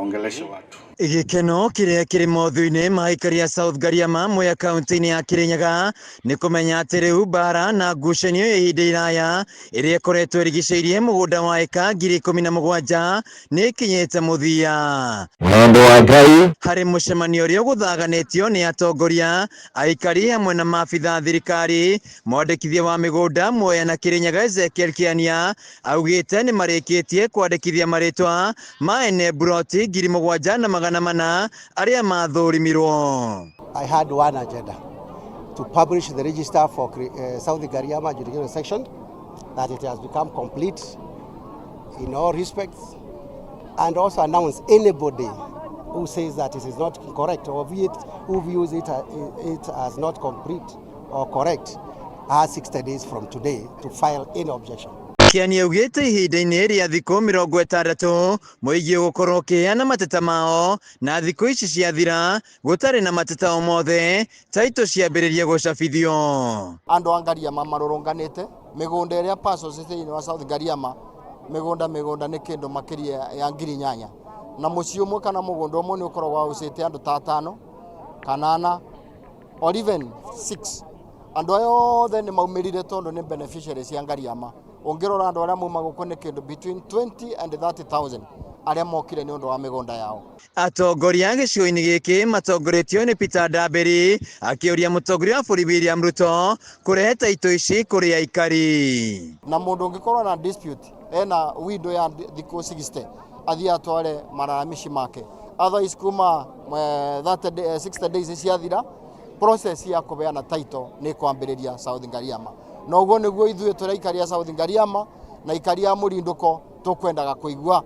Aongeleshe watu. Gĩkeno kĩrĩa kĩrĩ mothiũ-inĩ ma aikari a South Gariama Mwea kaunti-inĩ ya Kirinyaga nĩ kũmenya atĩ rĩu mbara na ngucanio ya ihinda iraya ĩrĩa ĩkoretwo ĩrigicĩirie mũgũnda wa ĩka 17,000 nĩ ĩkinyĩte mũthia. Wendo wa Ngai. Harĩ mũcemanio ũrĩa ũgũthaganĩtio nĩ atongoria, aikari hamwe na maabitha a thirikari, mwandĩkithia wa mĩgũnda Mwea na Kirinyaga Ezekiel Kĩania augĩte nĩ marĩkĩtie kwandĩkithia marĩtwa ma ene mburoti 7,400 arĩa mathũrimirwo. I had one agenda, to publish the register for South Ngariama jurisdictional section, that it has become complete in all respects, and also announce anybody who says that it is not correct or who views it as not complete or correct has 60 days from today to file any objection. Kĩani augĩte ihinda-inĩ rĩa thikũ 60 mũingĩ ũgũkorwo ũkĩheana mateta mao, na thikũ ici ciathira gũtarĩ na mateta o mothe, taitũ ciambĩrĩrie gũcabithio. Andũ a Ngariama marũrũnganĩte mĩgũnda ĩrĩa parcels thĩinĩ wa South Ngariama, mĩgũnda nĩ kĩndũ makĩria ya 8,000, na mũciĩ ũmwe kana mũgũnda ũmwe nĩ ũkoragwo waũcĩte andũ ta 5 kana 4 or even 6. Andũ aya othe nĩ maumĩrire tondũ nĩ beneficiaries cia Ngariama. Ũngĩrora andũ arĩa mauma gũkũ nĩ kĩndũ between 20 and 30,000 arĩa mokire nĩ ũndũ wa mĩgũnda yao. Atongoria gĩcigo-inĩ gĩkĩ matongoretio nĩ Peter Ndambĩri akĩũria mũtongoria wa bũrũri William Ruto kũrehe taitũ ici kũrĩ aikari. Na mũndũ ũngĩkorwo na dispute ena window ya thikũ 60 athiĩ atware malalamishi make, otherwise kuma 60 days ciathira, process ya kũheana title nĩ kwambĩrĩria South Ngariama. Na ũguo nĩguo ithuĩ tũrĩ aikari a South Ngariama na aikari a Mũrindũko tũkwendaga kũigua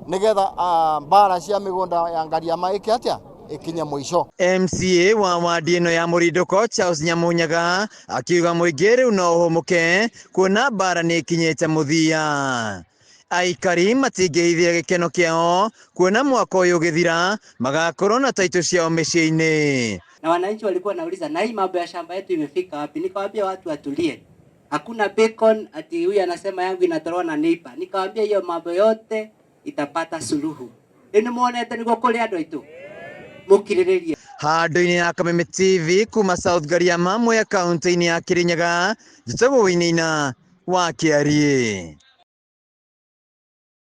nĩgetha mbara cia mĩgũnda ya Ngariama ĩke atĩa ĩkinye mũico. MCA wa wadi ĩno ya Mũrindũko Charles Nyamunyaga akiuga mũingĩ rĩu no ũhũmũke kuona mbara nĩ ĩkinyĩte mũthia. Aikari matingĩhithia gĩkeno kĩao kuona mwaka ũyũ ũgĩthira magakorwo na taitũ ciao mĩciĩ-inĩ. Na wananchi walikuwa wanauliza, na hii mambo ya shamba yetu imefika wapi? Nikawaambia watu watulie. Hakuna beacon ati huyu anasema yangu inatolewa na neighbor. Nikawaambia hiyo mambo yote itapata suluhu. Rĩu nĩmuonete nĩguo kũrĩ andũ aitũ. Mũkirĩrĩrie. Handũ-inĩ ya Kameme TV kuma South Ngariama Mwea kaunti-inĩ ya Kirinyaga, njĩtagwo Wainaina wa Kĩariĩ.